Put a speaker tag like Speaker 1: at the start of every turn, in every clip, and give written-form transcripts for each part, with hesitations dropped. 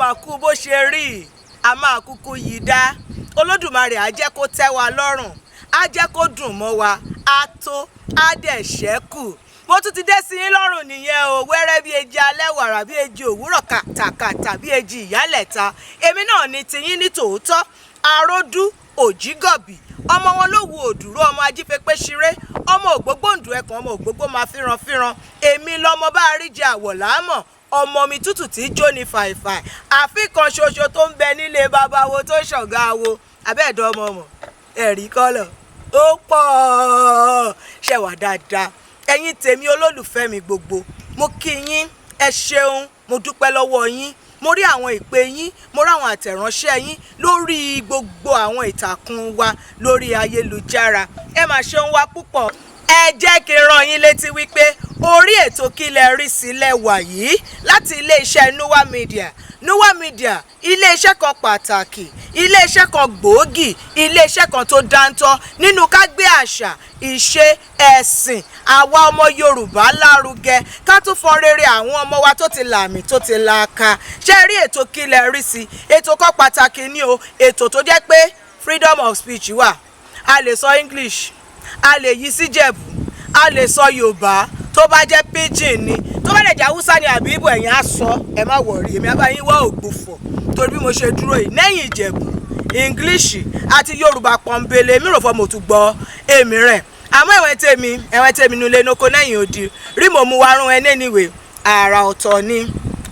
Speaker 1: Máa kú bó ṣe rí, a máa kúkú yí dá. Olódùmarè á jẹ́ kó tẹ́ wa lọ́rùn, á jẹ́ kó dùn mọ́ wa, á tó, á dẹ̀ ṣẹ́kù. Mo tún ti dé sí yín lọ́rùn nìyẹn o. Wẹ́rẹ́ bí eji alẹ́, wàrà bí eji òwúrọ̀, kàtàkàtà bí eji ìyálẹ̀ta. Èmi náà ni tiyín ní tòótọ́, Aródú Òjígọ̀bì, ọmọ wọn ló wu òdùrú, ọmọ ajífẹ́pẹ́ ṣeré, ọmọ ògbógbòǹdù ẹkùn, ọmọ ògbógbó máa fíran fíran. Èmi lọmọ bá rí jẹ àwọ̀ láàmọ̀, ọmọ mi tútù tí jó ní fàìfàì, àfi kan ṣoṣo tó ń bẹ nílé babawo tó ń ṣọ̀gá wo abẹ́ẹ̀dọ́ ọmọ ọmọ ẹ̀rí kọ́lọ̀ ó pọ̀ ṣẹ̀wà dáadáa. Ẹ̀yin tèmi, olólùfẹ́ mi gbogbo, mo kí yín, ẹ ṣeun, mo dúpẹ́ lọ́wọ́ yín. Mo rí àwọn ìpè yín, mo rí àwọn àtẹ̀ránṣẹ́ yín lórí gbogbo àwọn ìtàkùn wa lórí ayélujára. Ẹ máa ṣeun wa púpọ̀. Ẹ jẹ́ kí n rán yín létí wípé orí ètò Kí Lẹ Rí Sílẹ̀ wà yìí láti iléeṣẹ́ Noah Media. Noah Media, iléeṣẹ́ kan pàtàkì, iléeṣẹ́ kan gbòógì, iléeṣẹ́ kan tó dáńtọ́ nínú ká gbé àṣà, ìṣe, ẹ̀sìn àwa ọmọ Yorùbá lárugẹ, ká tún fọn rere àwọn ọmọ wa tó ti làmì, tó ti làákà. Ṣé rí ètò Kí Lẹ Rí Sí, ètò kan pàtàkì ní o. Ètò tó jẹ́ pé freedom of speech wà. A lè sọ English, a lè yí sí Jẹ̀bú, a lè sọ Yorùbá, tó bá jẹ́ pidgin ni, tó bá dẹ̀ jẹ́ Haúsá ni àbí Ìgbò, ẹ̀yin á sọ. Ẹ má worry, èmi á bá yín wá ògbufọ̀, torí bí mo ṣe dúró yìí, lẹ́yìn Ìjẹ̀bú, English àti Yorùbá pọ̀nbélé, mi rò fọ́ mo tún gbọ́ èmi rẹ̀. Àmọ́ ẹ̀wọ̀n tèmi nulẹ̀ noko lẹ́yìn odi rí mo mú wa rún ẹ níwèé. Àrà ọ̀tọ̀ ni,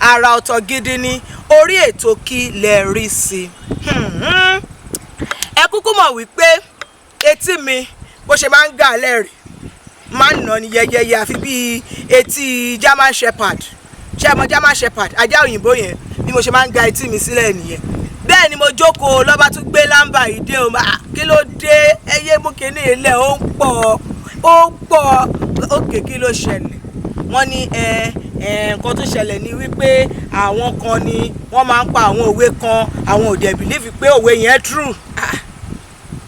Speaker 1: àrà ọ̀tọ̀ gidi ni orí ètò Kí Lẹ Rí Sí. Ẹ kúkú mọ̀ wípé etí mi bó ṣe máa ń gà lẹ́rìí, máa ń nà ní yẹyẹyẹ, àfi bíi etí German Shepherd. Ṣé ẹ mọ German Shepherd, ajá òyìnbó yẹn? Bí mo ṣe máa ń ga etí mi sílẹ̀ nìyẹn. Bẹ́ẹ̀ ni mo jókòó lọ́ba tún gbé lámbà yìí dé o. Kí ló dé? Ẹyẹ mú kinní ilẹ̀, ó ń pọ̀, ó ń pọ̀ òkè. Kí ló ṣẹlẹ̀? Wọ́n ní ẹ ẹ nǹkan tó ṣẹlẹ̀ ni wípé àwọn kan ni wọ́n máa ń pa àwọn òwe kan, àwọn ò dẹ̀ believe pé òwe yẹn true. Ah,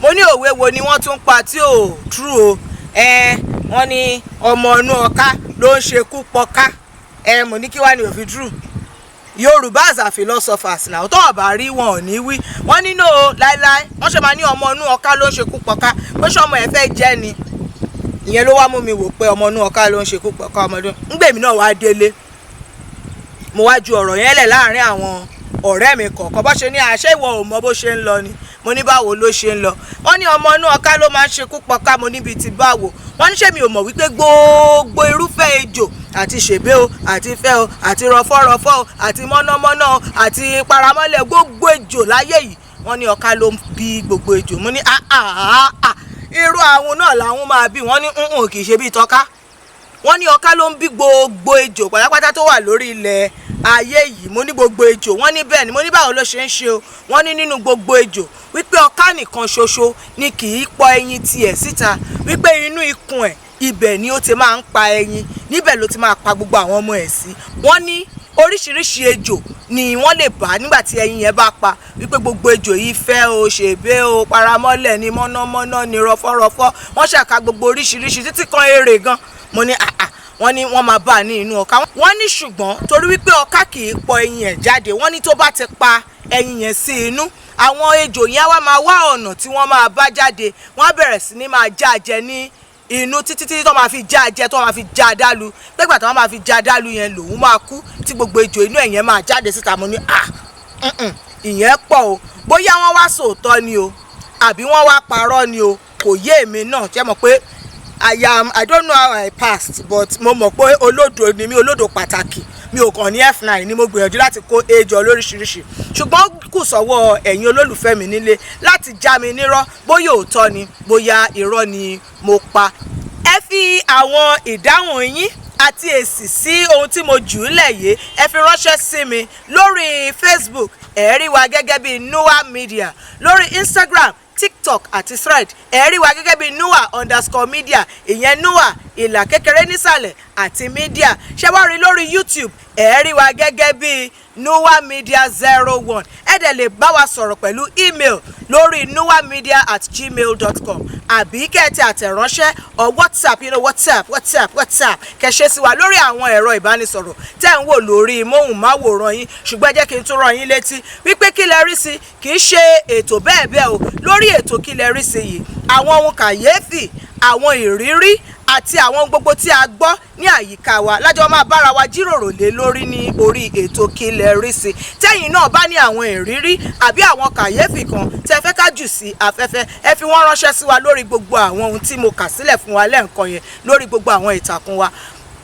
Speaker 1: mo ní òwe wo ni wọ́n tún pa tí ò true o? Ẹ wọ́n ní ọmọ inú ọká ló ń ṣekú pọká. Ẹ mo ní kí wàá ní òfin true? Yorùbá as a philosophers náà tó ọ̀bà rí wọn ò ní wí. Wọ́n ní no, láíláí, wọ́n ṣe máa ní ọmọ inú ọká ló ń ṣekú pọká, pé ṣé ọmọ ẹ̀ fẹ́ jẹ́ ni? Ìyẹn ló wá mú mi wò pé ọmọ inú ọká ló ń ṣekú pọká. Ọmọdún ńgbèmí náà wá délé, mo wá ju ọ̀rọ̀ yẹn lẹ̀ láàrin àwọn ọ̀rẹ́ mi kọ̀ọ̀kan. Bó ṣe ní àṣẹ ìwọ ò mọ bó ṣe ń lọ ni. Mo ní báwo ló ṣe ń lọ? Wọ́n ní ọmọ inú ọká ló máa ń ṣekú pọká. Mo níbi tí báwo? Wọ́n ní ṣé mi ò mọ̀ wípé gbogbo irúfẹ́ ejò, àti ṣèbé o, àti fẹ́ o, àti rọfọ́rọfọ́ o, àti mọ́nàmọ́ná o, àti paramọ́lẹ̀, gbogbo ejò láyé yìí, wọ́n ní ọká ló ń bí gbogbo ejò. Mo ní àà, irú àwọn náà làwọn máa bí. Wọ́n ní nǹkan kì í ṣe bíi tọ́ka. Wọ́n ní ọká ló ń bí gbogbo ejò pátápátá tó wà lórí ilẹ̀ ayé yìí. Mo ní gbogbo ejò? Wọ́n ní bẹ́ẹ̀ ni. Mo ní báwo ló ṣe ń ṣe o? Wọ́n ní nínú gbogbo ejò, wípé ọká nìkan ṣoṣo ni kì í pọ ẹyin tiẹ̀ síta, wípé inú ikùn ẹ̀ ibẹ̀ ni ó ti máa ń pa ẹyin, níbẹ̀ ló ti máa pa gbogbo àwọn ọmọ ẹ̀ sí. Wọ́n ní oríṣiríṣi ejò ni wọ́n lè bá nígbà tí ẹyin yẹn bá pa, wípé gbogbo ejò yìí, fẹ́ o, ṣèbé o, paramọ́lẹ̀ ni, mọ́nàmọ́ná ni, rọfọ́rọfọ́, wọ́n ṣàka gbogbo oríṣiríṣi títí kan erè gan. Mo ní àà. Wọ́n ní wọ́n máa bá a ní inú ọká. Wọ́n ní ṣùgbọ́n torí wípé ọká kì í pọ ẹyin ẹ̀ jáde, wọ́n ní tó bá ti pa ẹyin yẹn sí inú, àwọn ejò yẹn á wá máa wá ọ̀nà tí wọ́n máa bá jáde. Wọ́n á bẹ̀rẹ̀ sí ní máa já jẹ ní inú títí títí tó máa fi já jẹ, tó máa fi já dálu. Pẹ́gbà tó máa fi já dálu yẹn lòun máa kú, tí gbogbo ejò inú ẹ̀ yẹn máa jáde síta. Mo ní à, ìyẹn pọ̀ o. Bóyá wọ́n wá sòótọ́ ni o, àbí wọ́n wá parọ́ ni o, kò yé èmi náà. Jẹ́ mọ̀ pé I don't know how I passed, but mo mọ̀ pé olódo ni mi, olódo pàtàkì. Mi ò kàn ní F9 ni mo gbìyànjú láti kó ejò lóríṣiríṣi, ṣùgbọ́n kù sọ́wọ́ ẹ̀yin olólùfẹ́ mi nílé láti já mi nírọ́, bóyá òótọ́ ni, bóyá irọ́ ni mo pa. Ẹ fi àwọn ìdáhùn yín àti èsì sí ohun tí mo jù ú lẹ̀ yìí, ẹ fi ránṣẹ́ sí mi lórí Facebook. Ẹ rí wa gẹ́gẹ́ bí Noah Media. Lórí Instagram, TikTok àti Thread, ẹ rí wa gẹ́gẹ́ bí Noah_media, ìyẹn Noah ìlà kékeré nísàlẹ̀ àti media. Ṣé wàá rí lórí YouTube, Ẹ rí wa gẹ́gẹ́ bí Noah Media 01. Ẹ dẹ̀ lè bá wa sọ̀rọ̀ pẹ̀lú email lórí noahmedia@gmail.com, àbí kẹ́ ẹ tẹ àtẹ̀ránṣẹ́ or WhatsApp, WhatsApp, WhatsApp, WhatsApp, kẹ́ ṣe sí wa lórí àwọn ẹ̀rọ ìbánisọ̀rọ̀ tẹ́ ń wò lórí móhùnmáwòrán yín. Ṣùgbọ́n ẹ jẹ́ kí n tún rán yín létí wípé Kí Lẹ Rí Sí kì í ṣe ètò bẹ́ẹ̀ bẹ́ẹ̀ o. Lórí ètò Kí Lẹ Rí Sí yìí, àwọn ohun kàyéfì, àwọn ìrírí àti àwọn ohun gbogbo tí a gbọ́ ní àyíká wa lájọ máa bára wa jíròrò lé lórí ní orí ètò Kí Lẹ Rí Sí. Tẹ́yìn náà bá ní àwọn ìrírí àbí àwọn kàyéfì kan tẹ́ fẹ́ ká jù sí afẹ́fẹ́, ẹ fi wọ́n ránṣẹ́ sí wa lórí gbogbo àwọn ohun tí mo kà sílẹ̀ fún wa lẹ́ǹkan yẹn lórí gbogbo àwọn ìtàkùn wa.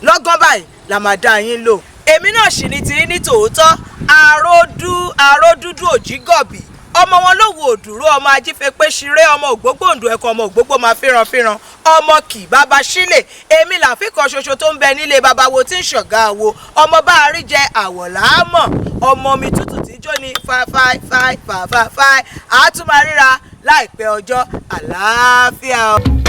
Speaker 1: Lọ́gán báyìí la máa dá yín lò. Èmi náà sì ní tiyín ní tòótọ́, Àròdú Àròdúdú Òjìgọ̀bì, ọmọ wọn ló wo òdúró, ọmọ ajífepé ṣeré, ọmọ ògbógbòǹdò ẹ̀kọ́, ọmọ ògbógbò máa fíranfíran, ọmọ kì bàbá sílẹ̀. Èmi làfikàn ṣoṣo tó ń bẹ nílé bàbá wo tí ń ṣọ̀gá wo, ọmọ bá a rí jẹ àwọ̀láàmọ̀, ọmọ mi tútù tí jó ní fáfáì fáì fàfáì. Àátúmọ̀ ríra láìpẹ́ ọjọ́. Àlàáfíà.